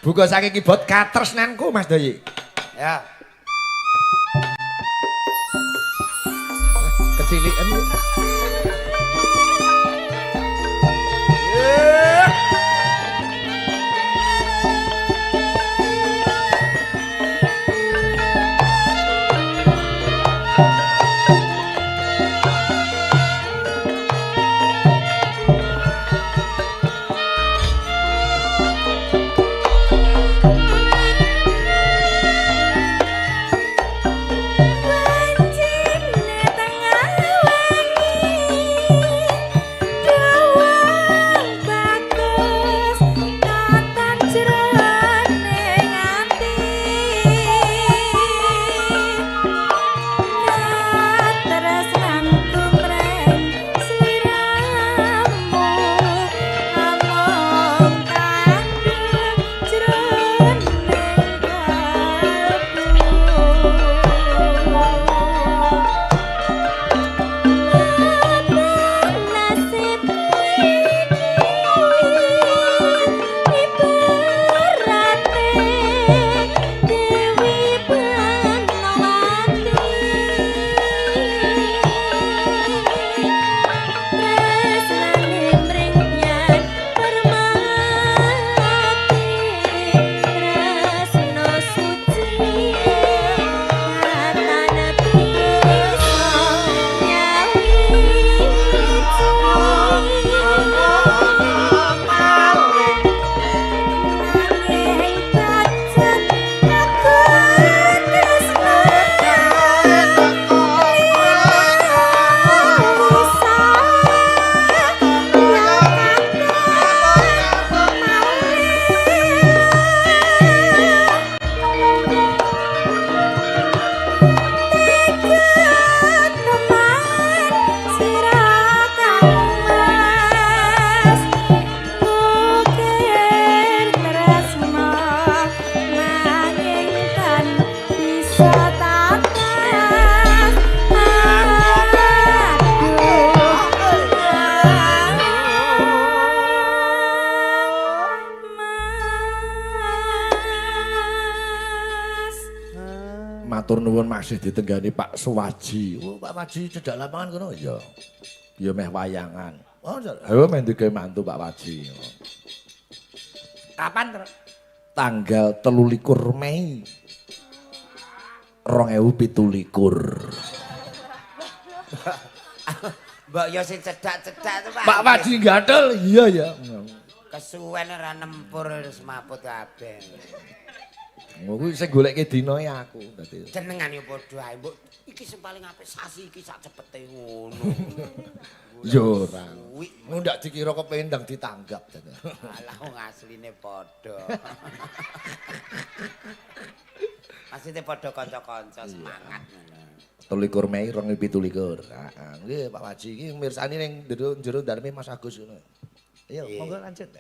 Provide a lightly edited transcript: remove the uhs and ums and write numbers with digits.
Buka saking keyboard katresnanku Mas Doyi. Ya. Kecilikan. Matur nuwun masih ditenggani Pak Suwaji. Oh, Pak Waji cedhak lapangan kono ya. Ya meh wayangan. Oh, ayo meh digawe mantu Pak Waji. Kapan, Tru? Tanggal 23 Mei 2027. Mbok ya sing cedhak-cedhak to, Pak. Pak Waji gathel, iya ya. Kesuwen ora nempur wis maput kabeh. Kuwi sing golekke dinae aku dadi. Jenengan yo padha ae, mbok iki sing paling apik sasi iki sak cepete ngono. Yo ora. Ndak dikira kependang ditanggap. Alah wong asline padha. Maksudnya padha kanca-kanca semangat ngono. 23 Mei 2027. Heeh, nggih Pak Waji iki mirsani ning jero-jero daleme Mas Agus ngono. Ayo, monggo lanjut.